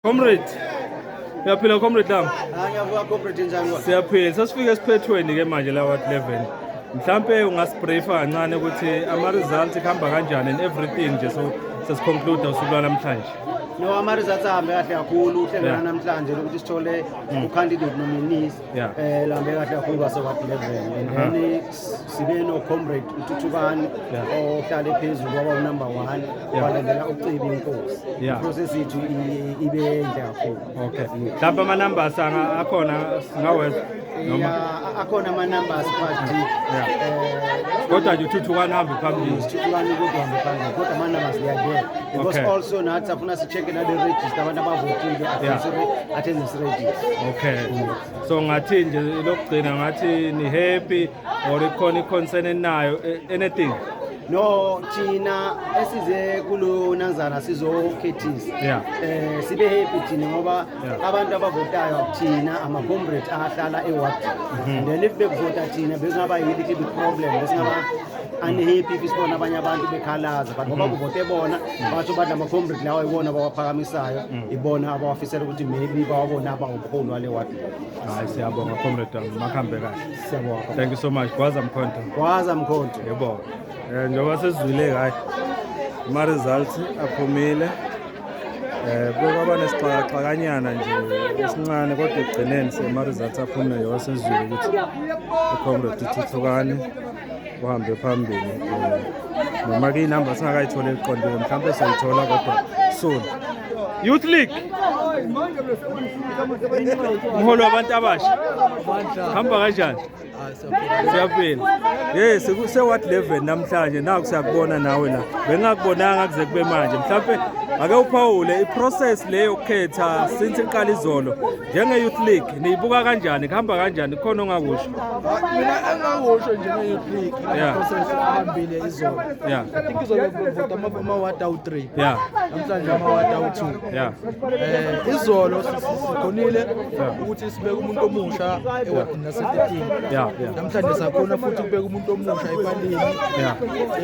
Comrade. Uyaphila, comrade lami? Ah, ngiyavuka, comrade, njani wena? Siyaphila. Sesifike esiphethweni ke manje la ward 11. Mhlambe ungasibriefa kancane ukuthi ama results kuhamba kanjani and everything nje, so sesiconclude usuku lwanamhlanje. No, ama results ahambe kahle kakhulu uhlelo namhlanje lokuthi sithole u-candidate nominees. Lambe kahle kakhulu base ward 11 and then sibe no comrade uThuthukani ohlale phezulu, waba number 1, walandela uCibi Inkosi. Process yethu ibe inhle kakhulu. Okay. Mhlambe ama numbers anga akhona singawezwa noma? Yeah, akhona ama numbers, but Kodwa nje uThuthukani hambe phambili. Sithuthukani kodwa hambe phambili, kodwa ama numbers, they are there because also nathi safuna si-check nale register, abantu abavotile, attendance register. Okay. So ngathi nje lokugcina ngathi ni happy or ikhona i-concern enayo, anything? No, thina esize kulo nanzana sizokhethisa, sibe happy thina ngoba abantu abavotayo thina ama-comrade ahlala eward, and then if bekuvota thina bekungaba yi-little bit problem, besingaba unhappy if sibona abanye abantu bekhalaza, but ngoba kuvote bona, basho bathi ama-comrade lawa ibona abawaphakamisayo, ibona abawafisela ukuthi maybe bawabona abawubuholi wale ward. Hayi, siyabonga, comrade wami, makhambe kahle. Siyabonga. Thank you so much. Gwaza Mkhonto. Gwaza Mkhonto. Yebo. Njengoba sesizwile, hayi, ama results aphumile. Kwaba nesixakaxakanyana nje esincane, kodwa ekugcineni sema results aphumile, njengoba sesizwile ukuthi uComrade Thuthukani uhambe phambili. Noma ke inamba singakayitholi eqondile, mhlawumbe soyithola kodwa soon. Youth League. Umholo wabantu abasha. Hamba kanjani? Siyaphila. Yes, kuse ward 11 namhlanje, naku siyakubona nawe la. Bengakubonanga kuze kube manje. Mhlawumbe ake uphawule iprocess le yokukhetha since iqala izolo. Njenge Youth League niyibuka kanjani? Kuhamba kanjani? Khona ongakusho? Mina engakusho njenge-youth league, process ahambile izolo, I think izolo kuvota amawadi awu-3, namhlanje amawadi awu-2. Izolo sikhonile ukuthi sibeke umuntu omusha ewadini lase-13. Namhlanje sakhona futhi ukubeka umuntu omusha epalini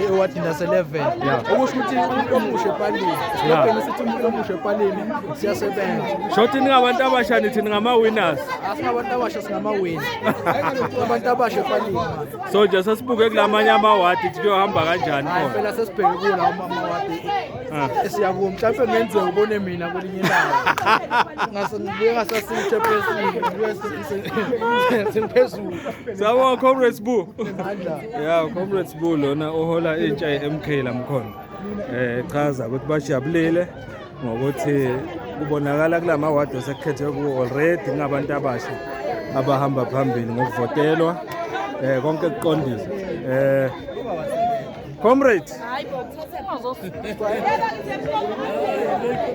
ewadini lase-11, okusho ukuthi umuntu omusha epalini, silobheni sithi umuntu omusha epalini siyasebenza. Shothi ningabantu abasha, nithi ningama winners. Asingabantu abasha, singamawini abantu abasha epalini. So nje sesibuke kulamanye amawadi ukuthi kuyohamba kanjani Hayi, khona. phela sesibheke kuwo lawo amawadi esiya kuwo. Mhlawumbe kungenzeka ubone mina kwelinye ilanga ngase ngibuye ngasasiyi-chairperson, ngibuye sengiphezulu. Siyabonga, Comrades Bu. Amandla. Yeah, Comrades Bu lona ohola intsha ye-MK lamkhona. Chaza ukuthi bajabulile ngokuthi kubonakala kulama ward osekukhethwe kuwo already kungabantu abasha abahamba phambili ngokuvotelwa, konke kuqondile. Comrade,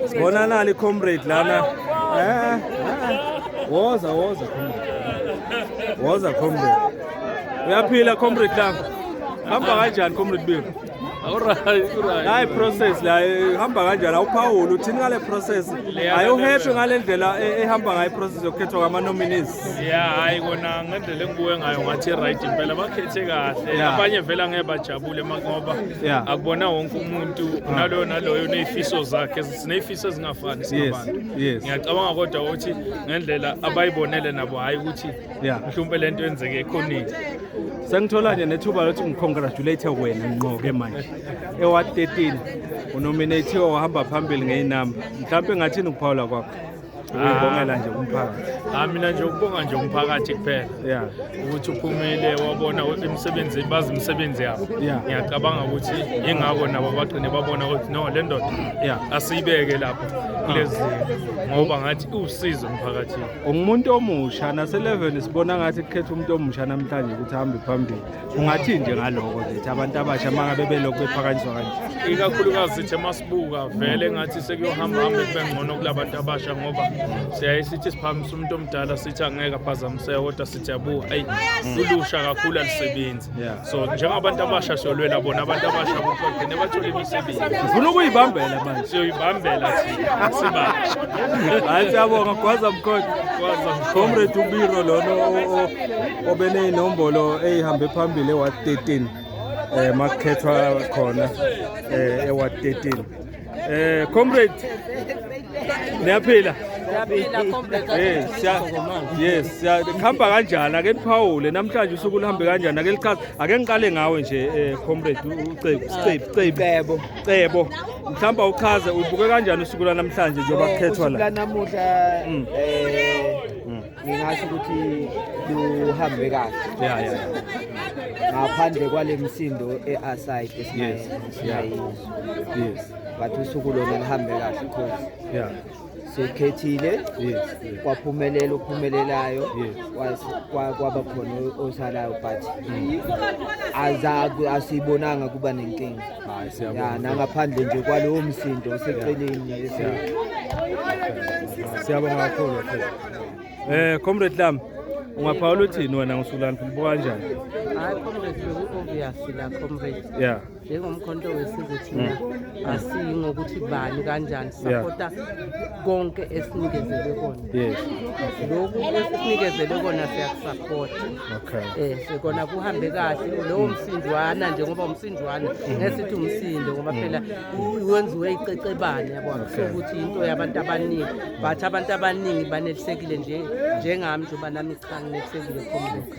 sibona nali comrade lana. Woza, woza, comrade. Woza, comrade. Uyaphila, comrade lami? Hamba kanjani, comrade Biko? Alright. Hayi, process la ihamba kanjani? Awuphawula uthini ngale process? Ayu happy ngale ndlela ehamba ngayo iprocess yokukhethwa kwama nominees? Ya, hayi kona, ngendlela engibuke ngayo ngathi right impela, bakhethe kahle. Abanye vele angeke bajabule ngoba akubona wonke umuntu, naloyo naloyo unezifiso zakhe, sinezifiso ezingafani singabantu. Ngiyacabanga kodwa ukuthi ngendlela abayibonele nabo, hayi ukuthi mhlawumbe lento yenzeke ekhoneni. Sengithola nje nethuba lokuthi ngicongratulate wena ngqo-ke manje. Eward 13 unominatiwe, wahamba phambili ngeyinamba. Mhlawumbe ngathini ukuphawula kwakho? Ukuyibongela nje umphakathi. Ah, mina nje ukubonga nje umphakathi kuphela ukuthi uphumile wabona imisebenzi, bazi imisebenzi yabo. Ngiyacabanga ukuthi ingakho nabo bagcine babona ukuthi no, le ndoda asiyibeke lapho kulezi ngoba ngathi iwusizo emphakathini. Ungumuntu omusha nase-11, sibona ngathi kukhetha umuntu omusha namhlanje ukuthi ahambe phambili. Ungathini nje ngaloko nje, abantu abasha uma ngabe belokhu bephakanyiswa kanje? Ikakhulukazi sithe masibuka vele ngathi sekuyohamba hambe kube ngcono kulabantu abasha, ngoba siyaye sithi siphakamisa umuntu omdala, sithi angeke aphazamiseke, kodwa sithi yabuka, ayi, ulusha kakhulu alisebenzi. So njengabantu abasha siyolwela bona abantu abasha ukuthi bagcine bathole imisebenzi. Ngifuna ukuyibambela manje. Siyoyibambela thina sibasha. Hayi, siyabonga, gwaza mkhonto. Gwaza. Comrade uBiro lona obeneyinombolo eyihambe phambili eward 13, makukhethwa khona eward 13. Comrade. Niyaphila? Siyaphila, comrade. Yes, siya kuhamba kanjani? Ake niphawule namhlanje usuku luhambe kanjani? Ake lichaze. Ake ngiqale ngawe nje, comrade uCebu, Cebu, Cebu. Cebo. Cebo. Mhlawumbe uchaze ubuke kanjani usuku lwanamhlanje njengoba kukhethwa Usuku la. lanamuhla, ngingasho ukuthi luhambe kahle ngaphandle kwale msindo e-aside esingayizwa, but usuku lona lihambe kahle because sikhethile, kwaphumelela okuphumelelayo, kwaba khona osalayo, but asiyibonanga kuba nenkinga. Hayi, siyabonga. Ya, nangaphandle nje kwalowo msindo oseceleni. Siyabonga kakhulu kakhulu. Comrade Lam, ungaphawula uthini wena ngosuku lwanamuhla, ubuka kanjani? Hayi comrade, beku-obvious la, comrade. Njengomkhonto wesizwe thina asiyi ngokuthi bani kanjani, sapota konke esinikezelwe kona. Lokhu esisinikezelwe kona siyakusapota. Sekona kuhambe kahle lowo msinjwana nje, ngoba umsinjwana ngesithi umsindo, ngoba phela wenziwe icecebane, yabo, akusukuthi into yabantu abaningi, but abantu abaningi banelisekile nje njengami, njengoba nami cha nginelisekile, comrade.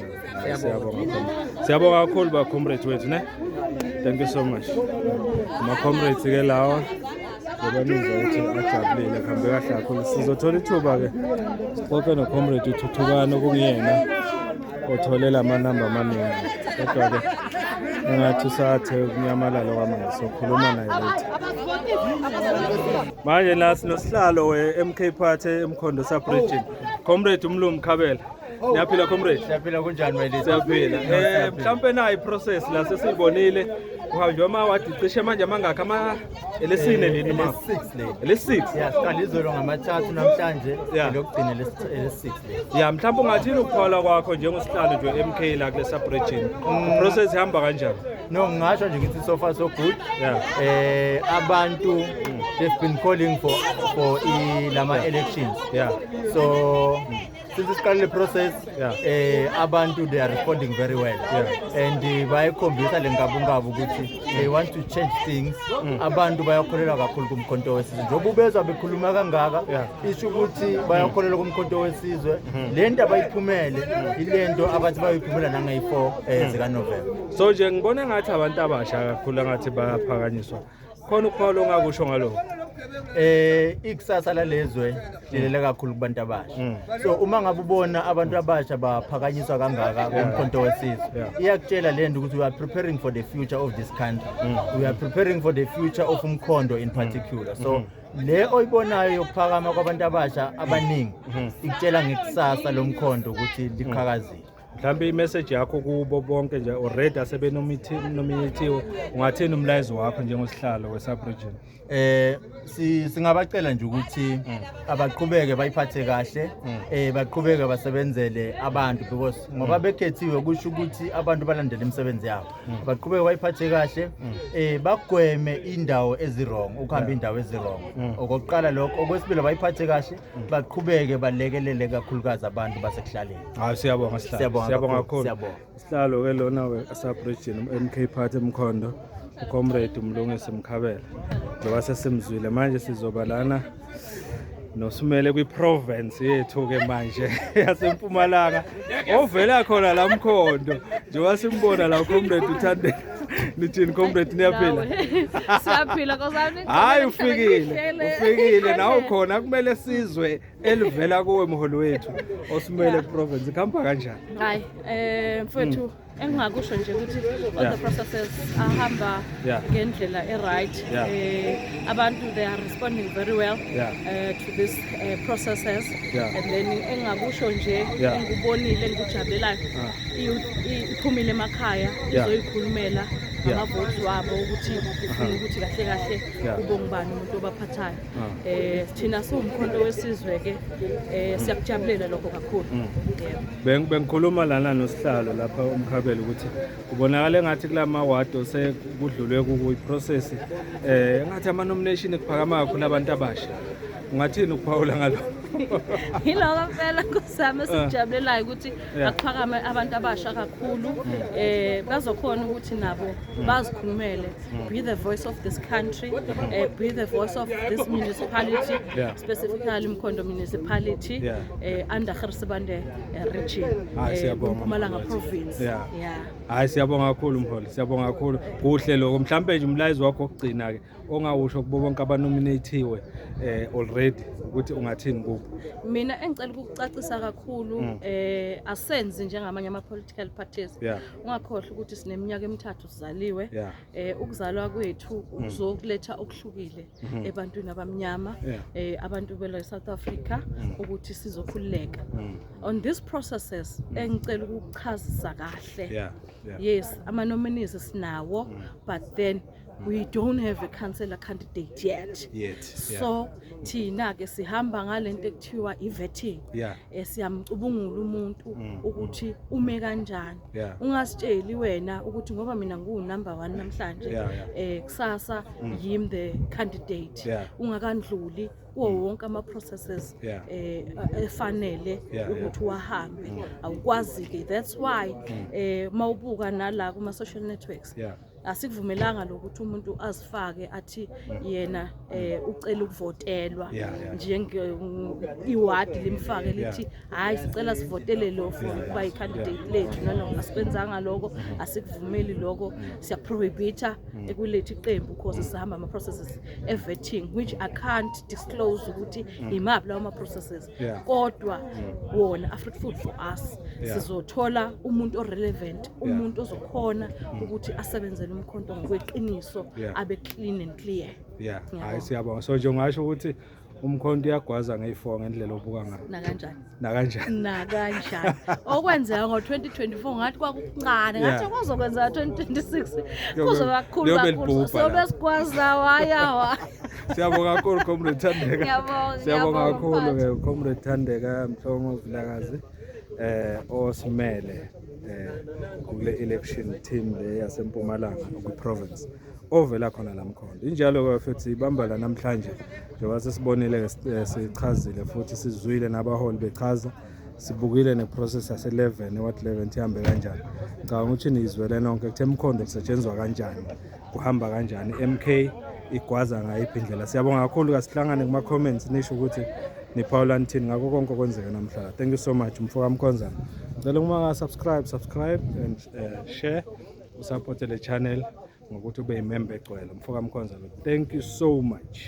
Siyabonga. Siyabonga, comrade. Siyabonga kakhulu ba comrade wethu, ne. Thank you so much. Ama comrades ke lawa. Ngoba nizwa ukuthi ajabulile, kuhambe kahle kakhulu. Sizothola ithuba ke sixoxe no comrade uThuthukani okungiyena otholela amanamba amaningi. Kodwa ke engathi usathe ukunyamalala kwamanje, sokhuluma naye later. Manje la sinosihlalo we-MK Party eMkhondo sub-region. Comrade Umlungu Khabela. Niyaphila, comrade? Siyaphila, kunjani, my leader? Siyaphila. Mhlambe nayi iprocess la sesiyibonile. Kuhanjwa amawadi cishe manje amangakhi, ama elesine leni ma? Elesi-6 leli. Elesi-6. Yeah, siqala izolo ngamathathu, namhlanje elokugcina elesi-6 leli. Ya, mhlawumbe ungathini ukuphawula kwakho njengosihlalo nje we-MK la kule sub-region. Iprocess ihamba kanjani? No, ngingasho nje ngithi so far so good. Abantu they've been calling for lama elections. So since siqale le process, abantu they are responding very well. And bayakhombisa le nkabunkabu ukuthi they want to change things. Abantu bayakholelwa kakhulu kumkhonto wesizwe. Njengoba ubezwa bekhuluma kangaka, isho ukuthi bayakholelwa kumkhonto wesizwe. Le nto abayiphumele ilento abathi bayoyiphumela nangeyi-4 zika November. So nje ngibona ngathi abantu abasha kakhulu ngathi bayaphakanyiswa. Khona ukuphawula ongakusho ngalokho? Ikusasa lalezwe lilele kakhulu kubantu abasha. So uma ngabe ubona abantu abasha baphakanyiswa kangaka kumkhonto wesizwe, iyakutshela le nto ukuthi we are preparing for the future of this country. We are preparing for the future of umkhondo in particular. So le oyibonayo yokuphakama kwabantu abasha abaningi ikutshela ngekusasa lomkhondo ukuthi liqhakazile. Mhlawumbe imessage yakho kubo bonke nje already asebenominatiwe, ungathini umlayezo wakho njengosihlalo we-sub-region? Singabacela nje ukuthi abaqhubeke bayiphathe kahle, baqhubeke basebenzele abantu, because ngoba bekhethiwe kusho ukuthi abantu balandele imisebenzi yabo. Baqhubeke bayiphathe kahle, bagweme indawo eziwrong, ukuhamba indawo eziwrong. Okokuqala lokho. Okwesibili, bayiphathe kahle, baqhubeke balekelele kakhulukazi abantu basekuhlaleni. Hayi, siyabonga, sihlalo. Siyabonga Siyabonga kakhulu, kakhulu. Siyabonga. Sihlalo ke lona we-sub-region MK Party Mkhondo, uComrade Mlungisi Mkhabela. Njengoba sesimzwile manje sizoba lana nosimele kwi-province yethu ke manje yaseMpumalanga, ovela khona la Mkhondo, njengoba simbona la comrade uThandeka. Nithini, comrade, niyaphila? Siyaphila, nkosami. Hayi, ufikile, ufikile nawe khona, kumele sizwe elivela kuwe, mholi wethu osimele province, kuhamba kanjani? Hayi, mfowethu, engingakusho nje ukuthi all the processes ahamba ngendlela e-right. Abantu they are responding very well to this processes. And then engingakusho nje, engikubonile, engikujabulelayo, i-youth iphumile emakhaya izoyikhulumela ngamavoti wabo ukuthi ifuna ukuthi kahle kahle kube ngubani umuntu obaphathayo. Thina siwumkhonto wesizwe ke, siyakujabulela lokho kakhulu. Yebo. Bengikhuluma lana nosihlalo lapha uMkhabelo ukuthi kubonakala engathi kulama ward osekudlulwe kuyi-process, engathi ama nomination kuphakama kakhulu abantu abasha. Ungathini ukuphawula ngalokho? Yiloko phela kusami esikujabulelayo ukuthi akuphakame abantu abasha kakhulu, bazokhona ukuthi nabo bazikhulumele, be the voice of this country, be the voice of this municipality, specifically Mkhondo municipality, under Gert Sibande region, Hayi, siyabonga, Mpumalanga mfowethu. province. Yeah. Hayi, siyabonga kakhulu mholi, siyabonga kakhulu. Kuhle lokho. Mhlambe nje umlayezo wakho wokugcina ke ongawusho kubo bonke abanominatiwe already ukuthi ungathini kubo? Mina engicela ukukucacisa kakhulu, asenzi njengamanye ama political parties. Ungakhohlwa ukuthi sineminyaka emithathu sizaliwe. Ukuzalwa kwethu kuzokuletha okuhlukile ebantwini abamnyama, abantu bela South Africa, ukuthi sizokhululeka. On these processes engicela ukukuchazisa kahle, yes, ama nominees sinawo, but then we don't have a councillor candidate yet. Yet. So thina ke sihamba ngalento ekuthiwa i-vetting. Siyamcubungula umuntu ukuthi ume kanjani. Ungasitsheli wena ukuthi ngoba mina ngu number 1 namhlanje, kusasa yimi the candidate, ungakandluli kuwo wonke ama processes efanele ukuthi wahambe. Awukwazi ke. That's why mawubuka nala kuma social networks, asikuvumelanga lokuthi umuntu azifake athi yena ucela ukuvotelwa, njenge iward limfake lithi hayi, sicela sivotele lo for ukuba i-candidate lethu. No, asikwenzanga lokho, asikuvumeli lokho, siyaprohibita ekuletha iqembu because sihamba ama-processes e-vetting, which I can't disclose ukuthi imaphi lawo ma-processes, kodwa wona a-fruitful for us. Sizothola umuntu o-relevant, umuntu ozokhona ukuthi asebenzele uMkhonto ngokweqiniso, abe clean and clear. Ngiyabonga. Hayi, siyabonga. So nje ungasho ukuthi uMkhonto uyagwaza ngeyi-4 ngendlela obuka ngayo? Nakanjani. Nakanjani. Nakanjani. Okwenzeka ngo-2024 ngathi kwakuncane, ngathi kuzokwenzeka 2026 kuzoba kukhulu Liyobe kakhulu. libhubha Sobe la. sigwaza waya wa. Siyabonga kakhulu, Comrade Thandeka. Ngiyabonga, Siyabonga ngiyabonga, kakhulu mphathi. ke Comrade Thandeka Mhlongo Vilakazi, osimele kule election team le yaseMpumalanga kwi province ovela khona la Mkhondo. Injalo ke futhi ibamba la namhlanje, njengoba sesibonile ke, sichazile futhi sizwile nabaholi bechaza, sibukile neprocess yase-11, eward 11 ihambe kanjani. Ngicabanga ukuthi niyizwele nonke kuthe Mkhondo kusetshenzwa kanjani, kuhamba kanjani, MK igwaza ngayiphi indlela. Siyabonga kakhulu. Kasihlangane kuma comments, nisho ukuthi niphawula nithini ngakho konke okwenzeka namhlanje. Thank you so much, mfoka Mkhonzana. Ngicela uma subscribe and share, usupport le channel ngokuthi ube yimember egcwele. Mfoka Mkhonzana, thank you so much.